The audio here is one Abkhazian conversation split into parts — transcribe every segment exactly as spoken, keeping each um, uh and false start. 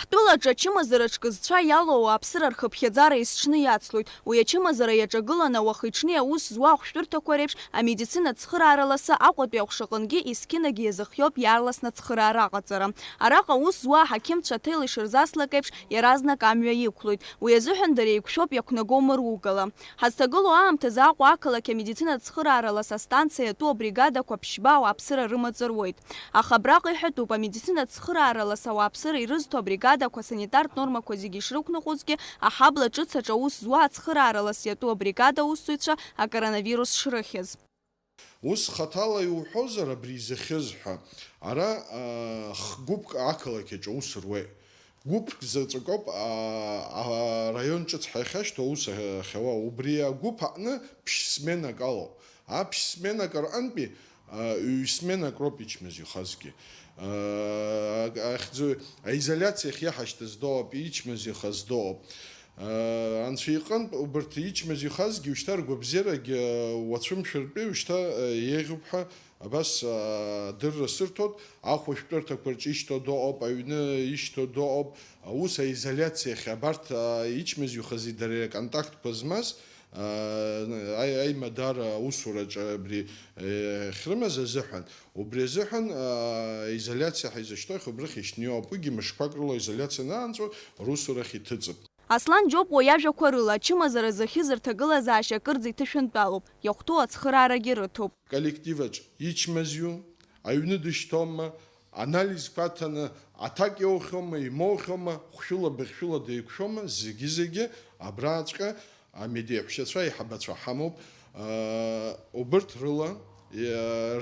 Ҳтәылаҿы ачымазара ҿкы зцәа иалоу ауааԥсыра рхыԥхьаӡара есҽны иацлоит. Уи ачымазара иаҿагыланы уахи-ҽни аус зуа ахәшәтәырҭақәа реиԥш амедицинатә цхыраара ласы Аҟәатәи аҟәшаҟынгьы есқьынагьы иазыхиоуп иаарласны ацхыраара аҟаҵара. Араҟа аус зуа аҳақьымцәа аҭел ишырзаслак еиԥш, иаразнак амҩа иқәлоит. Уи азыҳәан дара еиқәшәоуп иақәнаго мыругала. Ҳазҭагылоу аамҭазы Аҟәа ақалақь амедицинатә цхыраара лас астанциа иатәу абригадақәа ԥшьба ауааԥсыра рымаҵ руеит. Аха абраҟа иҳәатәуп, амедицинатә цхыраара лас ауааԥсыра ирызҭо абригадақәа санитартә нормақәа зегьы ишрықәныҟәозгьы, аҳабла ҿыц аҿы аус зуа ацхыраара лас иатәу абригада аусзуҩцәа акоронавирус шрыхьыз. Ус хаҭала иуҳәозар, абри изыхьыз ҳәа, ара, аа, х-гәыԥк ақалақь аҿы аус руеит. Гәыԥк заҵәык ауп, аа, араион ҿыц ҳәа иахьашьҭоу аус ахьауа. Убри агәыԥ аҟны ԥшь-сменак алоуп. Аԥшь-сменак рҟынтәи, аа, ҩ-сменак роуп ичмазаҩхазгьы. Аа, ахьӡу-, аизоляциа ахь иаҳашьҭыз доуп, ичмазаҩхаз доуп. Анцәа иҟынтә убарҭ ичмазаҩхазгьы, ушьҭа ргәабзиарагь уацәымшәартәи, ушьҭа еиӷьуп ҳәа абас адырра сырҭоит. Ахәышәтәырҭақәа рҿы ишьҭоу доуп, аҩны ишьҭоу доуп, ус аизоляциа ахь абарҭ ичмазаҩхази дареи аконтактқәа змаз, аи-, аимадара аусураҿы абри ахьрымаз азыҳәан, убри азыҳәан аизоляциа ҳәа изышьҭоу ахь убрахь ишьҭнеиуа ауп, уигьы мышқәак рыла аизоляциа анаанҵәо русурахь иҭыҵып. Аслан Џьопуа иажәақәа рыла, ачымазара зыхьыз рҭагылазаашьа акырӡа иҭышәынтәалоуп, иахәҭоу ацхыраарагьы рыҭоуп. Коллективаҿ ичмазаҩу, аҩны дышьҭоума, анализқәа аҭаны аҭак иоухьоума, имоухьоума, хәшәыла-быхьшәыла деиқәшәома, зегьы-зегьы абраҵәҟьа амедеиҳәшьацәа, аиҳабацәа ҳамоуп. Убырҭ рыла,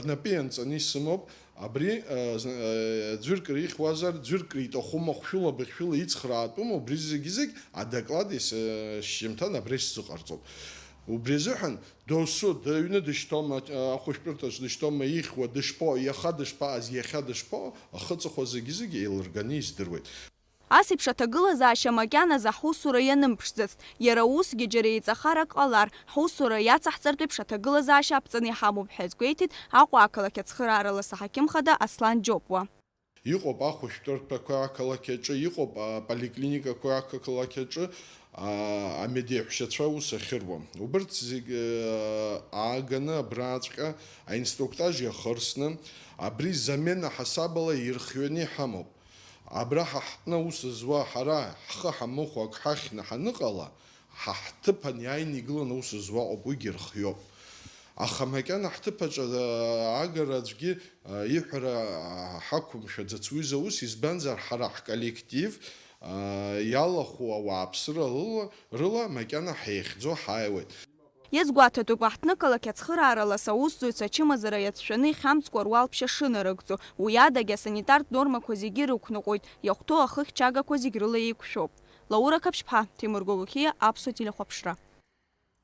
рнапы ианҵаны исымоуп. Абри, зны, ӡәырк рихьуазар, ӡәырк риҭахума, хәшәыла-быхьшәыла ицхраатәума, убри зегьы-зегь адоклад ес-, шьжьымҭан абри сзыҟарҵоит. Убри азыҳәан досу дыҩны дышьҭоума, ахәышәтәырҭаҿ дышьҭоума, ихьуа дышԥоу, иаха дышԥаҟаз, иахьа дышԥоу, ахы-ҵыхәа зегьы-зегь еилырганы издыруеит. Ас еиԥш аҭагылазаашьа макьаназы ҳусура ианымԥшӡацт, иара усгьы џьара еиҵахарак ҟалар, ҳусура иацаҳҵартә еиԥш аҭагылазаашьа аԥҵаны иҳамоуп ҳәа азгәеиҭеит Аҟәа ақалақь ацхыраара лас аҳақьымхада Аслан Џьопуа. Иҟоуп ахәышәтәырҭақәа ақалақь аҿы, иҟоуп аполиклиникақәа ақалақь аҿы, а, амедеиҳәшьацәа аус ахьыруа. Убырҭ зегь, а, ааганы абраҵәҟьа аинструктаж иахырсны, абри замена ҳасабала ирхианы иҳамоуп. Абра ҳа ҳҟны аус зуа, ҳара ҳхы ҳамыхәо ак ҳахьны ҳаныҟала, ҳа ҳҭыԥан иааины игыланы аус зуа ыҟоуп, уигьы рхиоуп. Аха макьана ҳҭыԥаҿ, а, агара аӡәгьы, а, иҳәара, а, ҳақәымшәаӡац уи заус, избанзар ҳара ҳколлектив, а, иалахәу ауааԥсыра лыла-, рыла макьана ҳеихьӡо ҳааиуеит. Иазгәаҭатәуп, аҳҭнықалақь ацхыраара лас аусзуҩцәа ачымазара иацәшәаны ихьамҵкәа руалԥшьа шынарыгӡо, уи адагьы асанитартә нормақәа зегьы рықәныҟәоит, иахәҭоу ахыхьчагақәа зегь рыла еиқәшәоуп. Лаура Қаԥшьԥҳа, Ҭемыр Гогохиа, Аԥсуа телехәаԥшра.